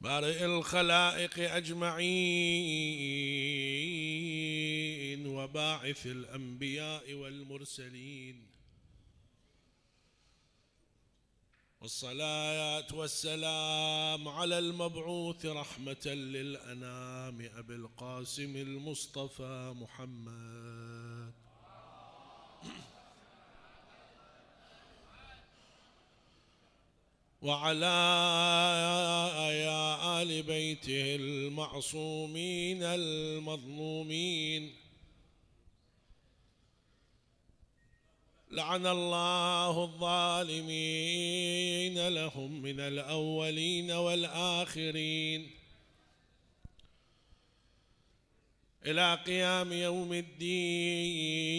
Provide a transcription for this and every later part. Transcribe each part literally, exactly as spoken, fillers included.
بارئ الخلائق أجمعين وباعث الأنبياء والمرسلين، والصلاة والسلام على المبعوث رحمة للأنام أبي القاسم المصطفى محمد، وعلى آل بيته المعصومين المظلومين. لعن الله الظالمين لهم من الأولين والآخرين إلى قيام يوم الدين.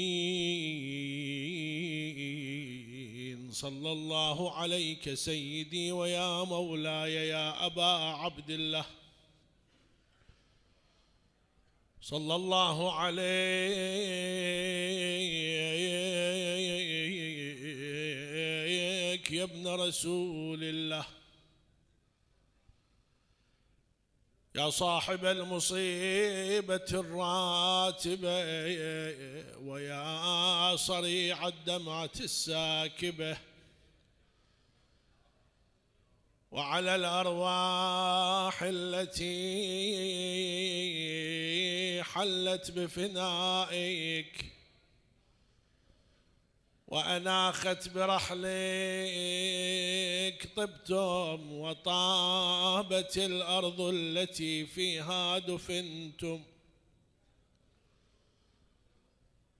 صلى الله عليك سيدي ويا مولاي يا أبا عبد الله. صلى الله عليك يا ابن رسول الله، يا صاحب المصيبة الراتبة، ويا صريع الدمعة الساكبة، وعلى الأرواح التي حلت بفنائك وأناخت برحلك، طبتم وطابت الأرض التي فيها دفنتم،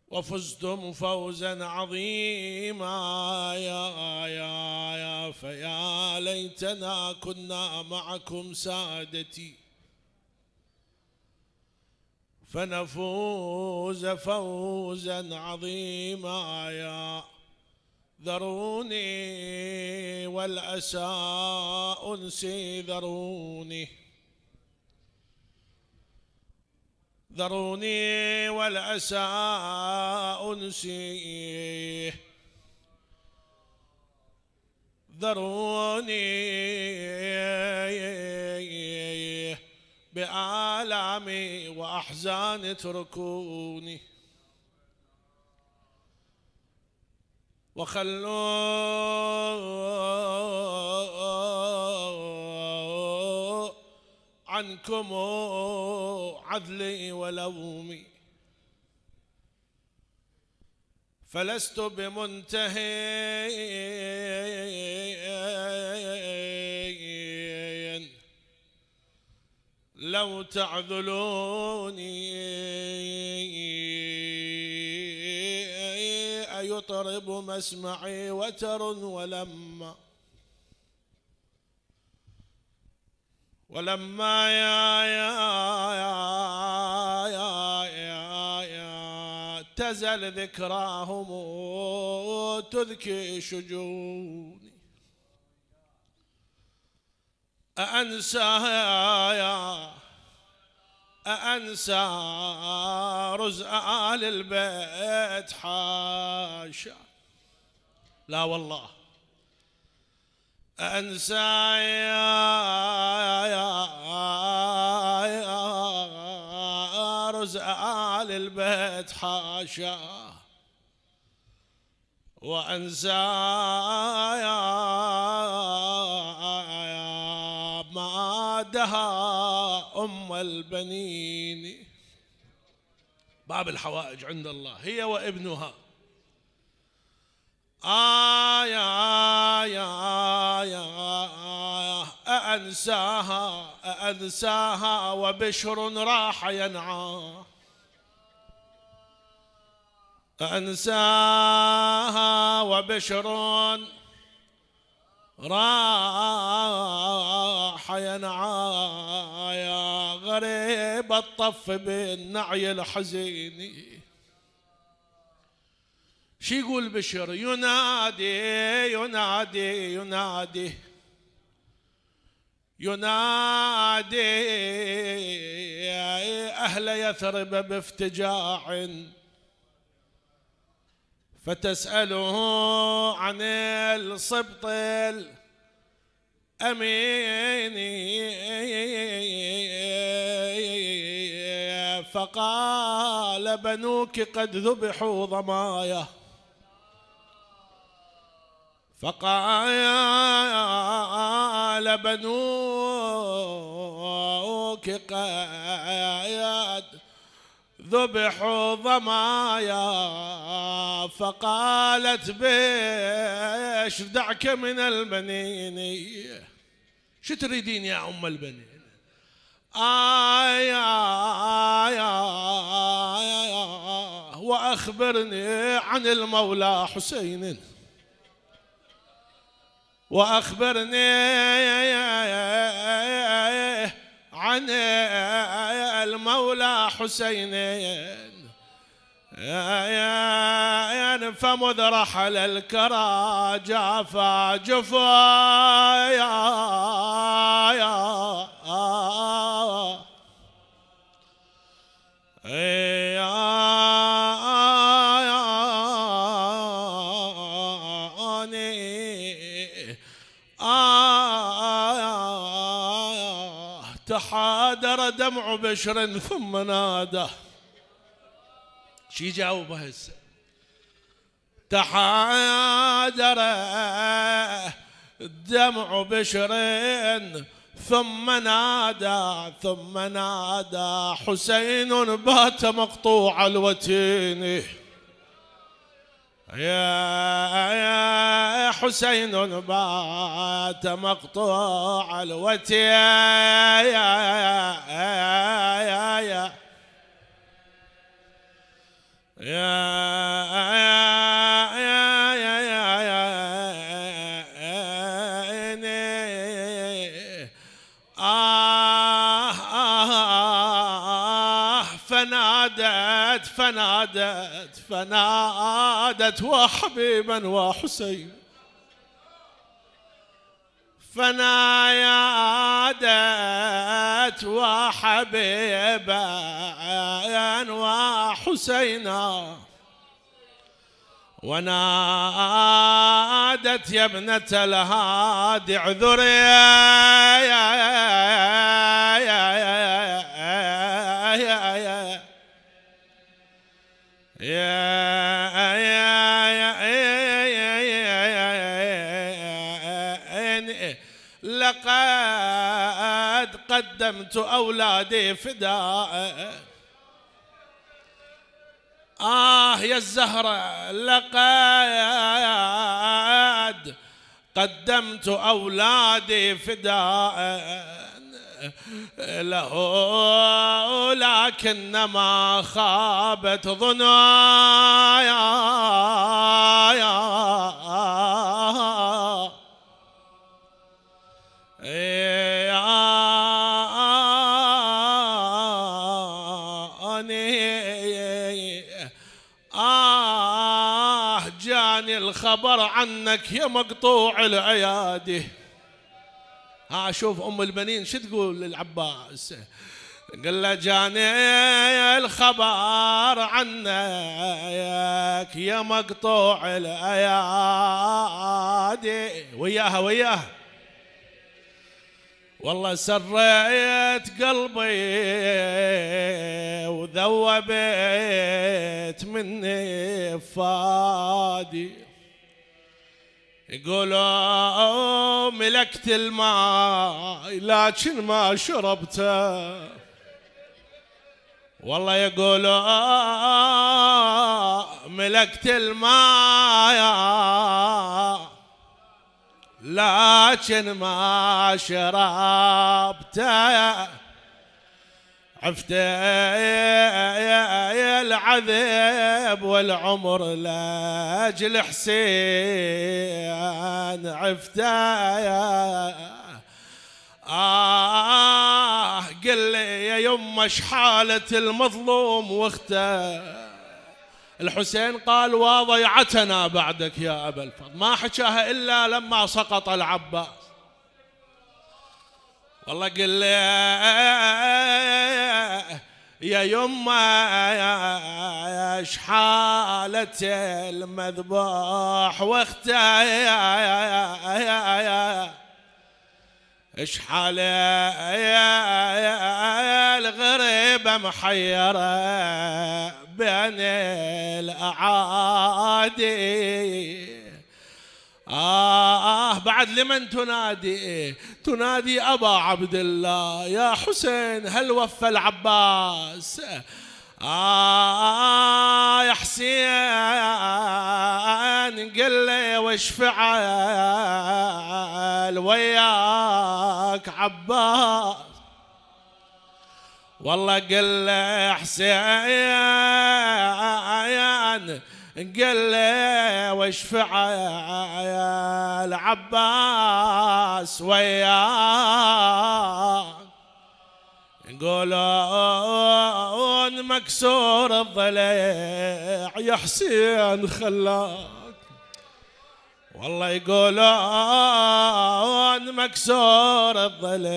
وفزتم فوزا عظيما. يا، يا، يا، فيا ليتنا كنا معكم سادتي، فنفوز فوزا عظيما. يا ذروني والأسى أنسي، ذروني، ذروني والأسى أنسي، ذروني بآلامي وأحزاني اتركوني، وخلوا عنكم عذلي ولومي، فلست بمنتهي لو تعذلوني، أيطرب مسمعي وتر ولما، ولما يا، يا، يا تزل ذكراهم تذكي شجوني. أأنسى يا، أأنسى رزق آل البيت؟ حاشا، لا والله. أأنسى يا، يا، يا رزق آل البيت؟ حاشا. وأنسى يا، يا ما دها أم البنين. باب الحوائج عند الله هي وابنها. آه يا، يا، يا، أأنساها، أأنساها وبشر راح ينعى. أأنساها وبشر راح ينعى، يا غريب الطف بالنعي الحزين. شي يقول بشر؟ ينادي، ينادي، ينادي، ينادي أهل يثرب بافتجاع، فتسأله عن السبط ال- أميني، فقال: بنوك قد ذبحوا ظمايا. فقال: بنوك قد ذبحوا ظمايا. فقالت: بيش دعك من البنين؟ شو تريدين يا أم البنين؟ آي، آي، آي، آي، وأخبرني عن المولى حسين. وأخبرني عن المولى حسين. فمذ رحل الكرى جافا جفايا. آه، تحادر دمع بشر ثم نادى. شي جاوبه هسه؟ تحادر دمع بشر ثم نادى، ثم نادى: حسين بات مقطوع الوتين. يا، يا حسين بات مقطوع الوتين. يا، يا، يا، يا، يا، يا، يا، يا، يا، عيني. آه، آه، آه، فنادت، فنادت، فنادت: وحبيبا وحسين. فنادت وحبيبا وحسينا، ونادت: يا ابنة الهادي اعذري. يا، يا، يا، يا، يا، لقد قدمت أولادي فداء. آه يا الزهرة، لقد قدمت أولادي فداء له، لكنما خابت ظنايا. آه، جاني الخبر عنك يا مقطوع الأيادي. ها، شوف أم البنين شو تقول للعباس. قال له: جاني الخبر عنك يا مقطوع الأيادي. وياها، وياها. والله سريت قلبي وذوبت مني فادي. يقولوا ملكت الماي لكن ما شربته. والله يقولوا ملكت الماي لكن ما شربته. عفت يا العذب والعمر لأجل حسين، عفت يا، آه، قل لي يا يمه شحالة المظلوم واخته. الحسين قال: وضيعتنا بعدك يا أبا الفضل. ما حكاها إلا لما سقط العباس. والله قل لي يا يمه شحالة المذبوح واخته. اشحال الغريبة محيرة بين الأعادي. آه، بعد لمن تنادي؟ تنادي أبا عبد الله. يا حسين، هل وفى العباس؟ آه، يا حسين، قل لي وش فعل وياك عباس. والله قل لي حسين، قل لي وش فعل عباس وياك. يقولون مكسور الضلع يا حسين خلاك. والله يقولون مكسور الضلع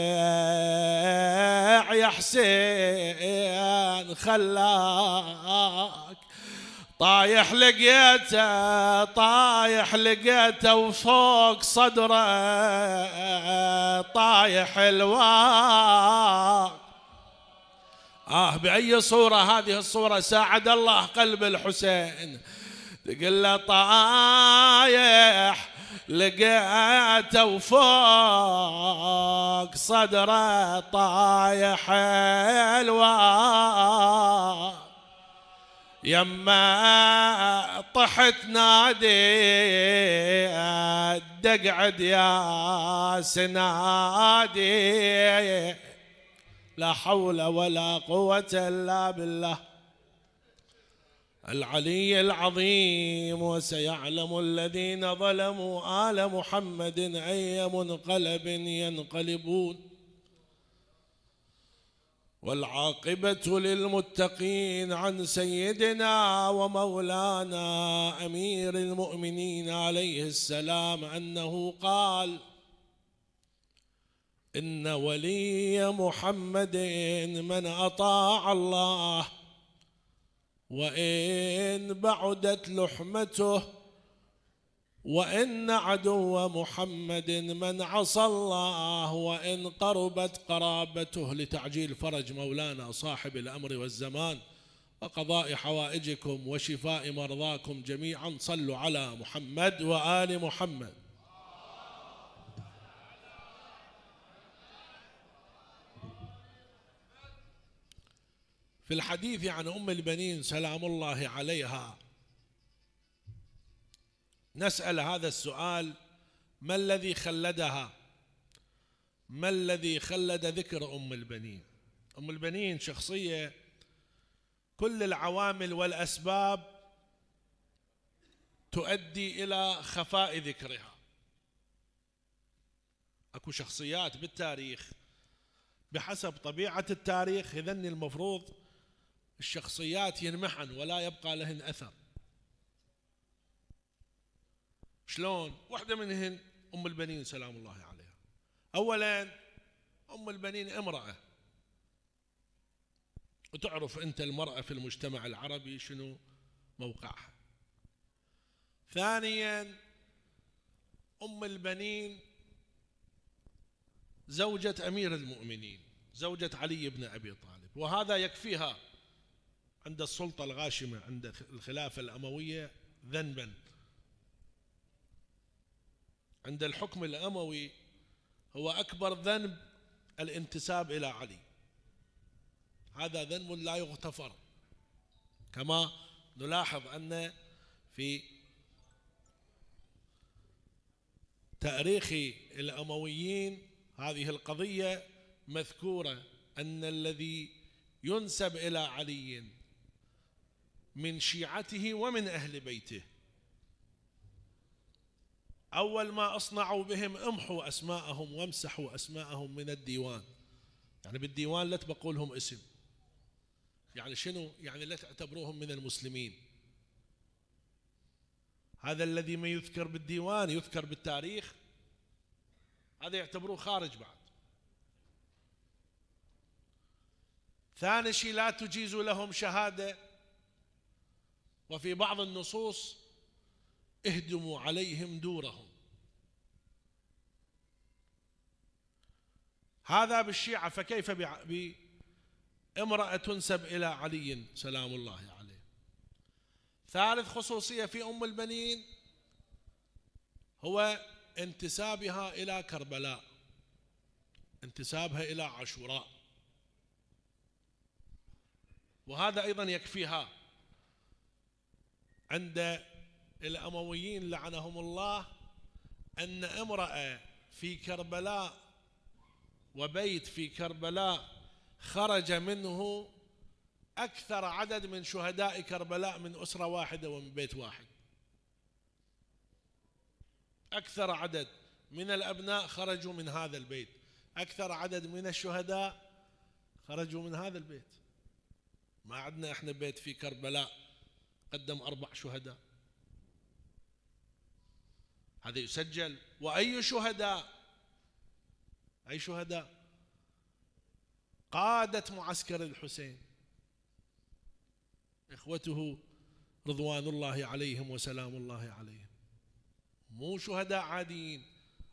يا حسين خلاك. طايح لقيته، طايح لقيته وفوق صدره طايح الواق. آه، بأي صورة؟ هذه الصورة ساعد الله قلب الحسين. تقول له طايح لقيته وفوق صدره طايح الواق. يما طحت نادي، تقعد يا سنادي. لا حول ولا قوة إلا بالله العلي العظيم. وسيعلم الذين ظلموا آل محمد أي منقلب ينقلبون. والعاقبة للمتقين. عن سيدنا ومولانا أمير المؤمنين عليه السلام أنه قال: إن ولي محمد من أطاع الله وإن بعدت لحمته، وإن عدو محمد من عصى الله وإن قربت قرابته. لتعجيل فرج مولانا صاحب الأمر والزمان وقضاء حوائجكم وشفاء مرضاكم جميعا، صلوا على محمد وآل محمد. في الحديث عن أم البنين سلام الله عليها، نسأل هذا السؤال: ما الذي خلدها؟ ما الذي خلد ذكر أم البنين؟ أم البنين شخصية كل العوامل والأسباب تؤدي إلى خفاء ذكرها. أكو شخصيات بالتاريخ بحسب طبيعة التاريخ، إذن المفروض الشخصيات ينمحن ولا يبقى لهن أثر. شلون؟ وحدة منهن أم البنين سلام الله عليها. أولًا، أم البنين امرأة، وتعرف أنت المرأة في المجتمع العربي شنو موقعها. ثانيًا، أم البنين زوجة أمير المؤمنين، زوجة علي بن أبي طالب، وهذا يكفيها عند السلطة الغاشمة، عند الخلافة الأموية، ذنبًا. عند الحكم الأموي هو أكبر ذنب الانتساب إلى علي، هذا ذنب لا يغتفر، كما نلاحظ أن في تاريخ الأمويين هذه القضية مذكورة، أن الذي ينسب إلى علي من شيعته ومن أهل بيته، أول ما أصنعوا بهم امحوا أسماءهم وامسحوا أسماءهم من الديوان. يعني بالديوان لا تبقوا لهم اسم. يعني شنو؟ يعني لا تعتبروهم من المسلمين. هذا الذي ما يذكر بالديوان يذكر بالتاريخ، هذا يعتبروه خارج بعد. ثاني شي، لا تجيزوا لهم شهادة، وفي بعض النصوص: اهدموا عليهم دورهم. هذا بالشيعة، فكيف بع-، بامرأة تنسب إلى علي سلام الله عليه؟ ثالث خصوصية في أم البنين هو انتسابها إلى كربلاء، انتسابها إلى عاشوراء، وهذا أيضًا يكفيها. عند الأمويين لعنهم الله أن امرأة في كربلاء وبيت في كربلاء خرج منه أكثر عدد من شهداء كربلاء من أسرة واحدة ومن بيت واحد. أكثر عدد من الأبناء خرجوا من هذا البيت، أكثر عدد من الشهداء خرجوا من هذا البيت. ما عندنا إحنا بيت في كربلاء قدم أربع شهداء. هذا يسجل. وأي شهداء؟ أي شهداء؟ قادة معسكر الحسين، إخوته رضوان الله عليهم وسلام الله عليهم، مو شهداء عاديين،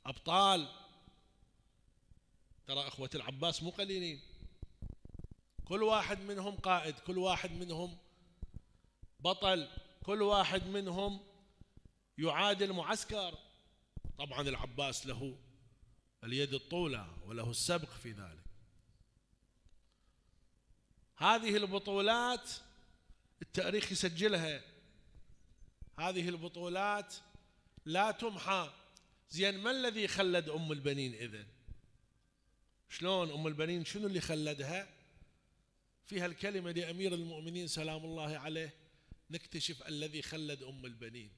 أبطال. ترى إخوة العباس مو قليلين، كل واحد منهم قائد، كل واحد منهم بطل، كل واحد منهم يعادل معسكر. طبعًا العباس له اليد الطولى وله السبق في ذلك. هذه البطولات التاريخ يسجلها، هذه البطولات لا تمحى. زين، ما الذي خلد أم البنين إذن؟ شلون أم البنين؟ شنو اللي خلدها؟ فيها الكلمة لأمير المؤمنين سلام الله عليه، نكتشف الذي خلد أم البنين.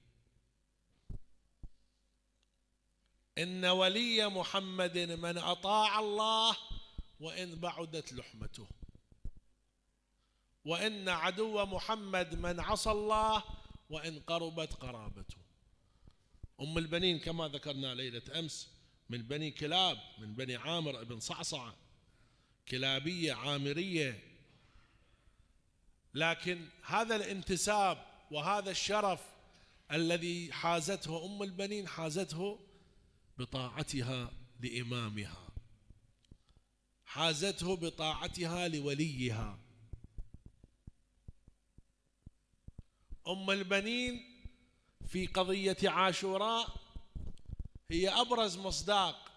إن ولي محمد من أطاع الله وإن بعدت لحمته، وإن عدو محمد من عصى الله وإن قربت قرابته. أم البنين كما ذكرنا ليلة أمس من بني كلاب، من بني عامر بن صعصعة، كلابية عامرية، لكن هذا الانتساب وهذا الشرف الذي حازته أم البنين حازته بطاعتها لإمامها، حازته بطاعتها لوليها. أم البنين في قضية عاشوراء هي أبرز مصداق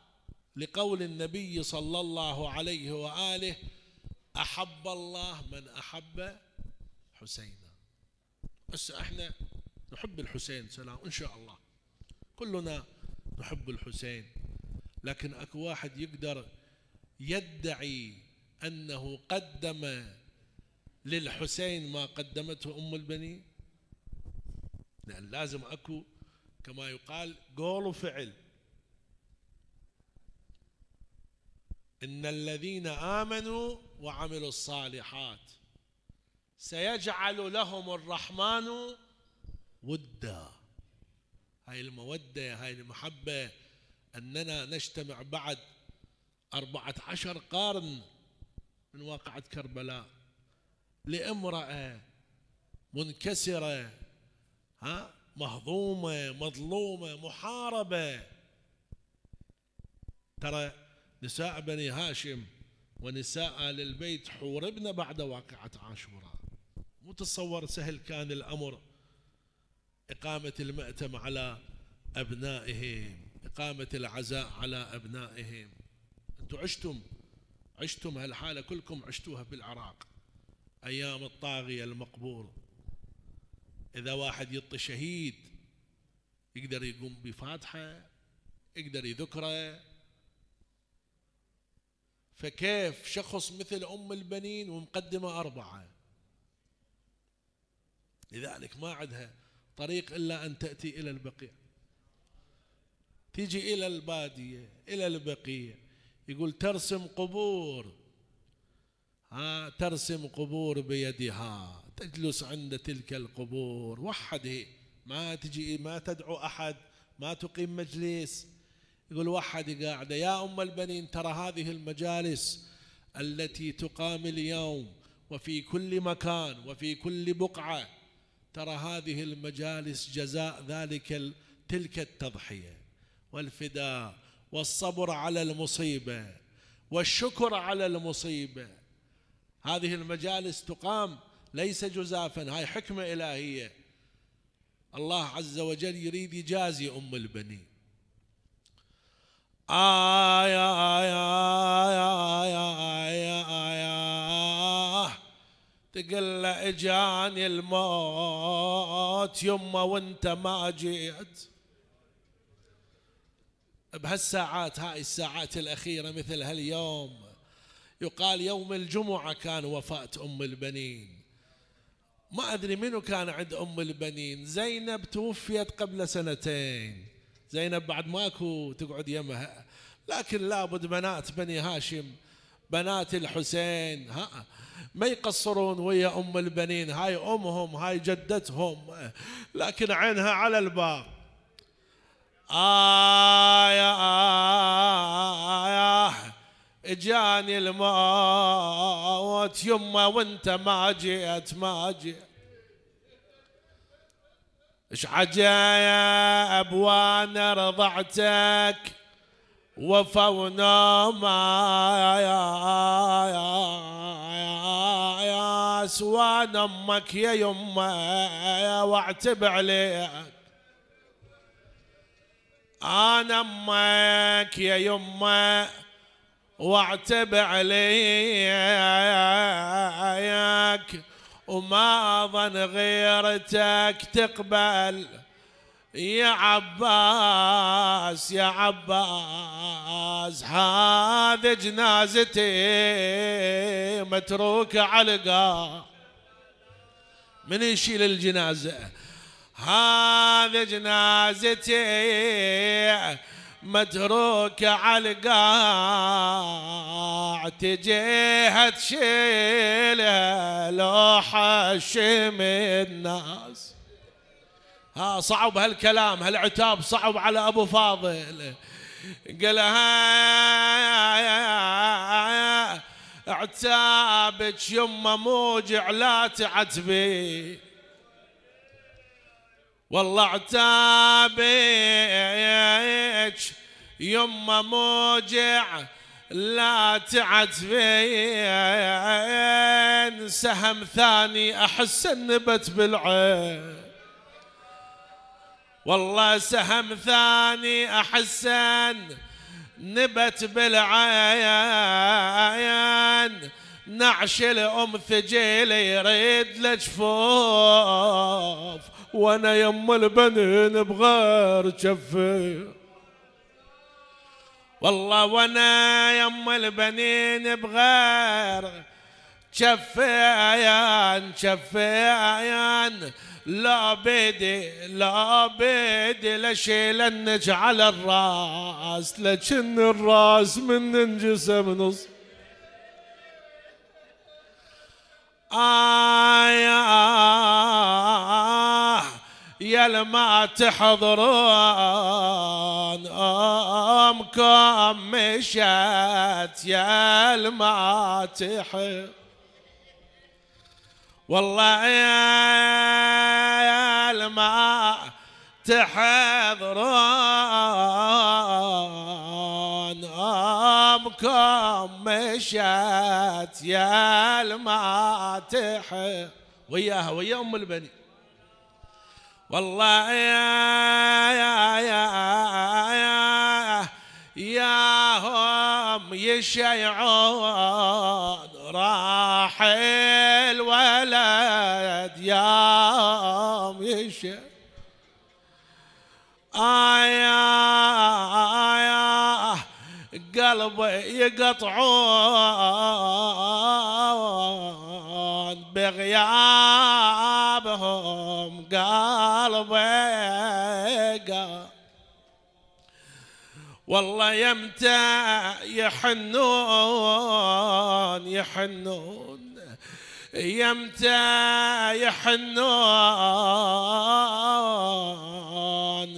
لقول النبي صلى الله عليه وآله: "أحب الله من أحب حسينا". هسه احنا نحب الحسين سلام، إن شاء الله كلنا نحب الحسين، لكن اكو واحد يقدر يدعي أنه قدم للحسين ما قدمته أم البنين؟ لأن لازم أكو، كما يقال، قول وفعل. إن الذين آمنوا وعملوا الصالحات سيجعل لهم الرحمن ودا. هاي المودة، هاي المحبة، أننا نجتمع بعد أربعة عشر قرن من واقعة كربلاء، لامرأة منكسرة، ها، مهضومة، مظلومة، محاربة. ترى نساء بني هاشم ونساء آل البيت حوربن بعد واقعة عاشوراء. مو تتصور سهل كان الأمر إقامة المأتم على أبنائهم، إقامة العزاء على أبنائهم. أنتوا عشتم، عشتم هالحالة، كلكم عشتوها بالعراق أيام الطاغية المقبور. إذا واحد يطي شهيد، يقدر يقوم بفاتحة، يقدر يذكره، فكيف شخص مثل أم البنين ومقدمة أربعة؟ لذلك ما عندها طريق إلا أن تأتي إلى البقيع، تيجي إلى البادية، إلى البقيع، يقول: "ترسم قبور". ها، ترسم قبور بيدها، تجلس عند تلك القبور وحدها، ما تجي، ما تدعو أحد، ما تقيم مجلس. يقول وحدها قاعدة. يا أم البنين، ترى هذه المجالس التي تقام اليوم وفي كل مكان وفي كل بقعة، ترى هذه المجالس جزاء ذلك ال-، تلك التضحية والفداء والصبر على المصيبة والشكر على المصيبة. هذه المجالس تقام ليس جزافًا، هاي حكمة إلهية. الله عز وجل يريد يجازي أم البنين. آي، آي، آي، آي، آي، آي، آي، آي. تقول له: "إجاني الموت يمه وانت ما جيت". بهالساعات، هاي الساعات الأخيرة مثل هاليوم، يقال يوم الجمعة كان وفاة أم البنين. ما أدري منو كان عند أم البنين. زينب توفيت قبل سنتين. زينب بعد ماكو تقعد يمها، لكن لابد بنات بني هاشم، بنات الحسين، ها، ما يقصرون ويا أم البنين. هاي أمهم، هاي جدتهم، لكن عينها على الباب. آي، آي، آي، إجاني الموت يمه وانت ما جيت، ما جيت. إيش عجايب وأنا رضعتك وفى ونومة، يا سوان أمك يا يمه واعتب عليك. أنا أمك يا يمه واعتب عليك، وما أظن غيرتك تقبل يا عباس، يا عباس. هذه جنازتي متروكة على القاع. من يشيل الجنازة؟ هذه جنازتي متروكة على القاع، تجيها تشيلها لوحة شم الناس. ها، صعب هالكلام، هالعتاب صعب على أبو فاضل. قالها: "عتابك يمه موجع، لا تعتبي. والله عتابك يمه موجع، لا تعتبين. سهم ثاني أحس نبت بالعين. والله سهم ثاني أحس نبت بالعين. نعش الأم ثجيلي يريد لجفوف، وأنا يم البنين بغير جفي. والله وأنا يم البنين بغير جفيان، جفيان. لا بيدي، لا بيدي لشيلنك على الراس، لكن الراس من انجسم نص". آه، آه، يا الما تحضرون أمكم مشت، يا الما تحضرون. والله يا الما تحضرون أمكم مشت، يا الما تحضرون. وياها، ويا أم البنين. والله يا، يا، يا، يا، يا هم يشيعون راح الولد، يا هم يشيعون. آي، آي، آي، قلبي يقطعون بغيابهم، قلبي ق-، والله يمتى يحنون، يحنون، يمتى يحنون،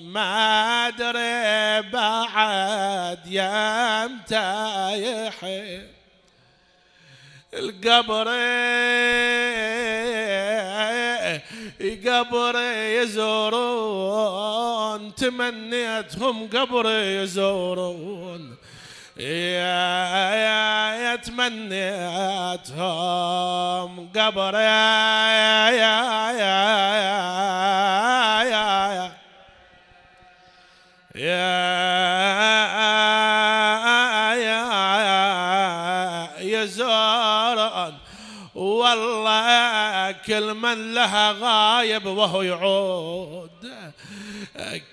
ما أدري بعد يمتى يحن. القبر، قبر يزورون، تمنيتهم قبر يزورون. يا، يا تمنيتهم قبري يا، يا، يا زورن. والله كل من لها غايب وهو يعود،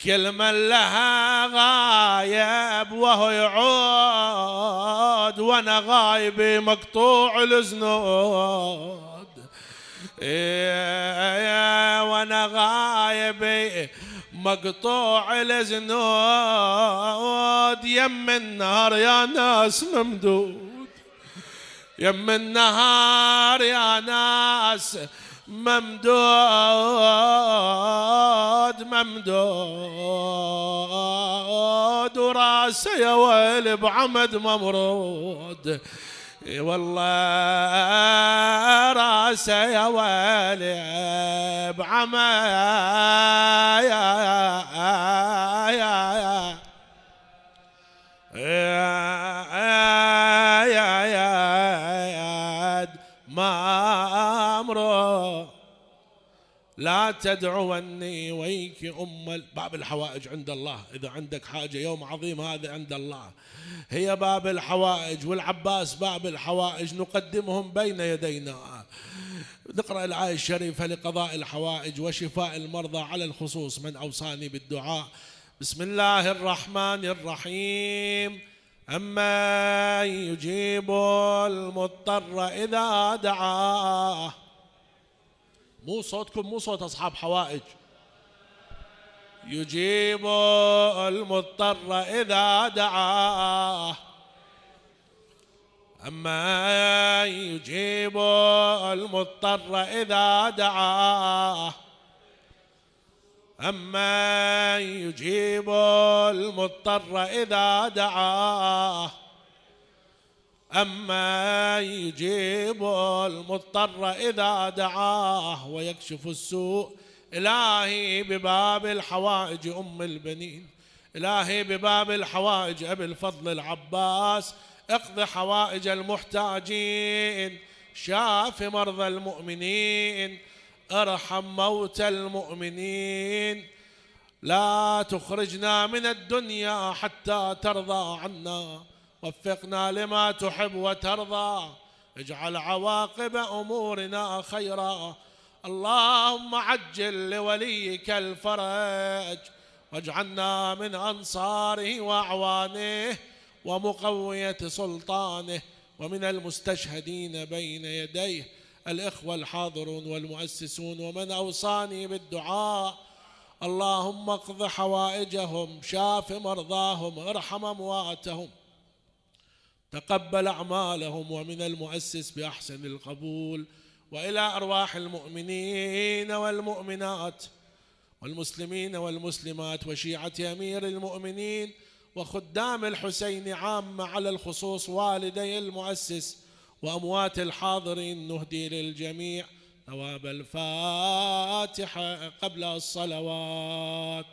كل من لها غايب وهو يعود، وأنا غايبي مقطوع الزنود. إيه، وأنا غايبي مقطوع الزنود، يم النهر يا ناس ممدود، يم النهر يا ناس ممدود، ممدود، وراسه يا ويل بعمد ممرود. إي والله راسه يا ويلي بعمى. يا، يا، يا، يا، ما أمره. لا تدعوني ويك أم ال-، باب الحوائج عند الله. إذا عندك حاجة، يوم عظيم هذا عند الله. هي باب الحوائج، والعباس باب الحوائج، نقدمهم بين يدينا. نقرأ الآية الشريفة لقضاء الحوائج وشفاء المرضى، على الخصوص من أوصاني بالدعاء. بسم الله الرحمن الرحيم. أمن يجيب المضطر إذا دعاه. مو صوتكم، مو صوت أصحاب حوائج. يجيب المضطر إذا دعاه. أمن يجيب المضطر إذا دعاه. أمن يجيب المضطر إذا دعاه. أمن يجيب المضطر إذا دعاه ويكشف السوء. إلهي بباب الحوائج أم البنين، إلهي بباب الحوائج أبي الفضل العباس، اقض حوائج المحتاجين، شاف مرضى المؤمنين، ارحم موتى المؤمنين. لا تخرجنا من الدنيا حتى ترضى عنا، وفقنا لما تحب وترضى، اجعل عواقب أمورنا خيرا. اللهم عجل لوليك الفرج، واجعلنا من أنصاره وأعوانه ومقوية سلطانه ومن المستشهدين بين يديه، الإخوة الحاضرون والمؤسسون ومن أوصاني بالدعاء. اللهم اقض حوائجهم، شاف مرضاهم، ارحم أمواتهم، تقبل أعمالهم، ومن المؤسس بأحسن القبول، وإلى أرواح المؤمنين والمؤمنات والمسلمين والمسلمات وشيعة أمير المؤمنين وخدام الحسين عامة، على الخصوص والدي المؤسس وأموات الحاضرين، نهدي للجميع ثواب الفاتحة قبل الصلوات.